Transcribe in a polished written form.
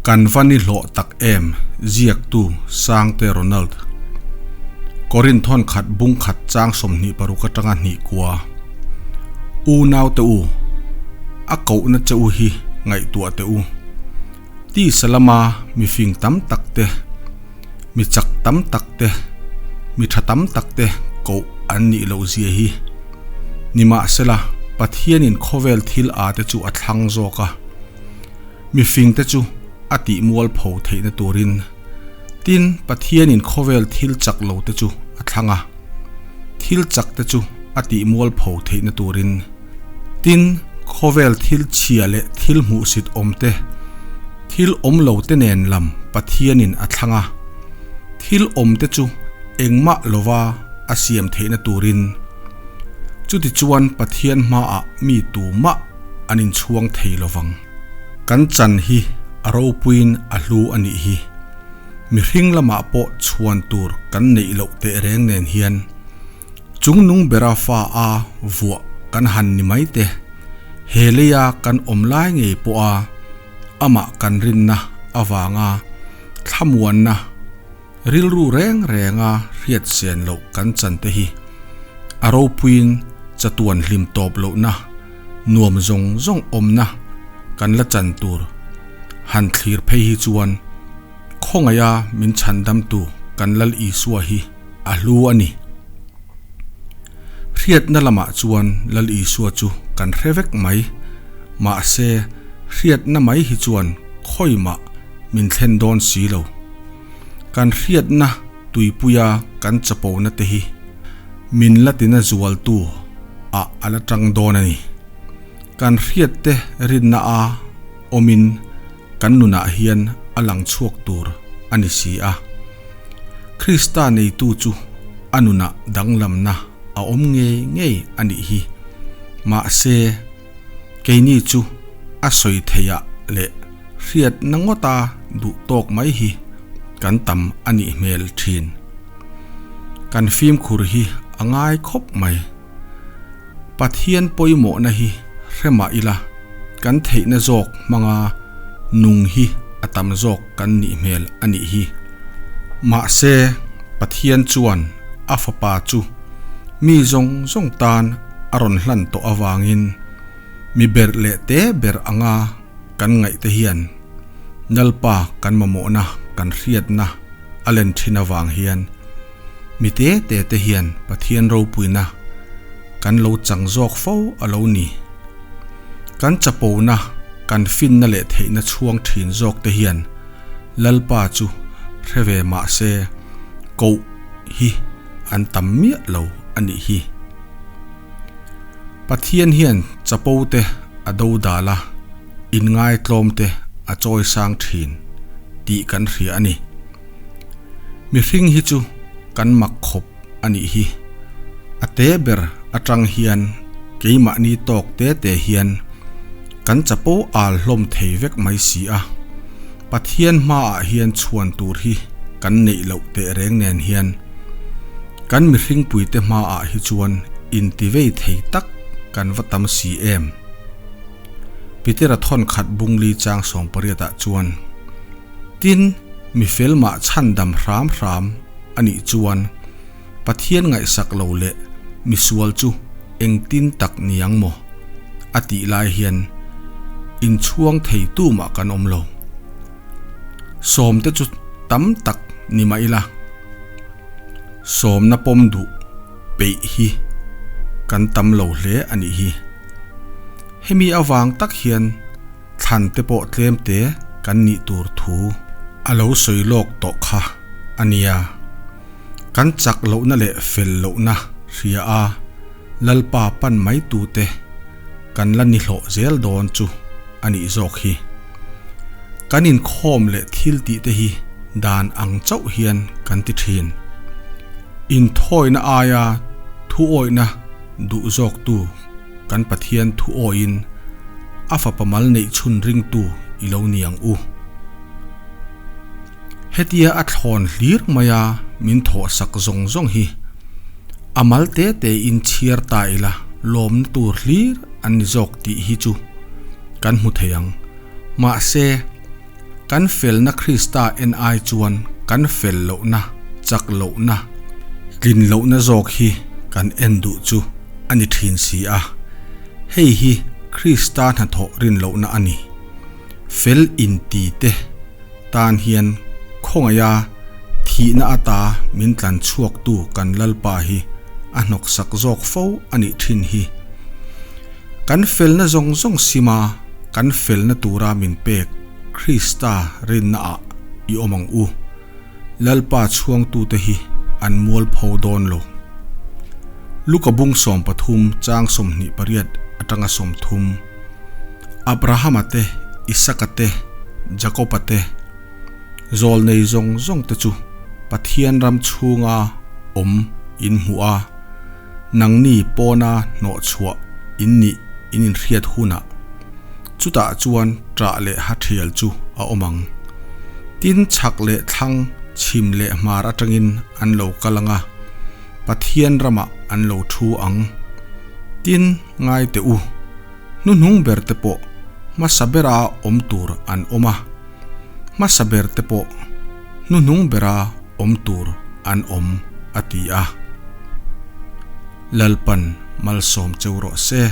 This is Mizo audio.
Kan va ni hlawh tak em, ziaktu Sangte Ronald. Korinthon khat bung khat chang 26 atanga hnih kua. Unau te u, a kohna che u hi ngaihtuah teh u. Tisa lama mi fing tam tak te, mi chak tam tak te, mi tha tam tak te koh an nih loh zia hi. Nimahsela, Pathianin khawvel thil a te chu a thlang zawk a. Mifingte chu a tih mualpho theihna turin, tin, Pathianin khawvel thil chak lote chu a thlang a, thil chakte chu a tih mualpho theihna turin, tin, khawvel thil chhia leh thil hmuhsit awmte, thil awm lote nen lam Pathianin a thlang a, thil awmte chu engmah lova a siam theihna turin. Chutichuan Pathian hmaah mi tumah an inchhuang thei lovang. Kan chan hi a ropuiin a hlu a nih hi. Mihring lamah pawh chhuan tur kan neih loh teh reng nen hian chungnung bera fa a vuah kan han ni mai te, he leia kan awm lai ngei pawha amah kan rinna avanga thlamuanna, Rilru reng renga hriat sen loh kan chan te hi a ropuiin chatuan hlim tawp lohna, nuam zawng zawng awmna kan la chan tur han thlir phei hi chuan khawngaiha min chhandamtu kan Lal Isua hi a hlu a ni. Hriatna lamah chuan Lal Isua chu kan hre vek mai, mahse hriatna mai hi chuan khawimah min thlen dawn si lo. Kan hriatna tuipuia kan chapona te hi min la tina zualtu ah a la tang dawn a ni. Kan hriat te rinna a awmin kan nunah hian a lang chhuak tur a ni si a. Krista neitu chu a nunah danglamna a awm ngei ngei a nih hi. Mahse. Keini chu a sawi theih ah leh hriatna ngawta duh tawk mai hi kan tam a nih hmel thin. Kan fimkhur hi a ngai khawp mai. Pathian pawimawhna hi hre mah ila kan theihna zawk hmanga nung hi a tam zawk kan nih hmel a nih hi. Mahse, Pathian chuan a fapa chu mi zawng zawng tan a rawn hlan tawh avangin mi berh leh te ber anga kan ngaih te hian Lalpa kan mamawhna kan hriatna a len thin avang hian mi te te te hian Pathian ropuina kan lo chang zawk fo a lo ni. Kan chapona kan finna leh theihna chhuang thin zawk te hian Lalpa chu hre ve mah se koh hi an tam miah lo a nih hi. Pathian hian chapo te a do dal a, inngaitlawm te a chawi sang thin tih kan hria a ni. Mihring hi chu kan mak khawp a nih hi. A te ber atang hian keimahni tawk te te hian kan chapo al hlawm thei vek mai si a. Pathian hmaah hian chhuan tur hi kan neih loh teh reng nen hian kan mihringpuite hmaah hi chuan intivei thei tak kan va tam si em? Petera thawn khat bungli chang 18 ah chuan, Tin, mi felmah chhandam hram hram a nih chuan Pathian ngaihsak lo leh misual chu engtin tak niang maw? A tih lai hian inchhuang thei tumah kan awm lo. Sawmte chu tam tak ni mah ila, sawmna pawm duh peih hi kan tam lo hle a nih hi. Hemi avang tak hian thlan te pawh tlem te kan nih tur thu a lo sawi lawk tawh kha a nia. Kan chak lohna leh fel lohna hria a Lalpa pan mai tute kan la ni hlawh zel dawn chu a nih zawk hi. Kan inkhawm leh thil tih te hi dan ang chauh hian kan ti thin. Inthawina aia thuawihna duh zawktu kan Pathian thuawiin a fapa mal neih chhun ringtu i lo ni ang u. Hetia a thlawn hlir maia min thawhsak zawng zawng hi a mal te te in chhiar ta ila lawmna tur hlir an ni zawk tih hi chu kan hmu thei ang. Mahse. Kan felna Krista en ai chuan kan fel lohna, chak lohna, tlin lohna zawk hi kan en duh chu a ni thin si a. Hei hi Krista hnathawh rin lohna a ni. Fel inti te tan hian khawngaiha thihna ata min tlan chhuaktu kan Lalpa hi a hnawksak zawk fo a nih thin hi. Kan felna zawng zawng sima kan felna tura min pek Krista rinnaah i awm ang u. Lalpa chhuangtute hi an mualpho dawn lo. Luka bung 13 chang 28 atanga 30 Abrahama te, Isaka te, Jakoba te, Zawlnei zawng zawng te chu Pathian ram chhunga awm in hmuh a, nangni pawna hnawhchhuah in nih in inhriat hunah chutah chuan ṭah leh ha ṭhial chu a awm ang. Tin, chhak leh thlang, chhim leh hmar aṭangin an lo kal ang a, Pathian ramah an lo ṭhu ang. Tin, ngai teh u, hnuhnung ber te pawh hmasa bera awm tur an awm a, hmasa ber te pawh hnuhnung bera awm tur an awm, a ti a. Lalpan malsawm cheu rawh se.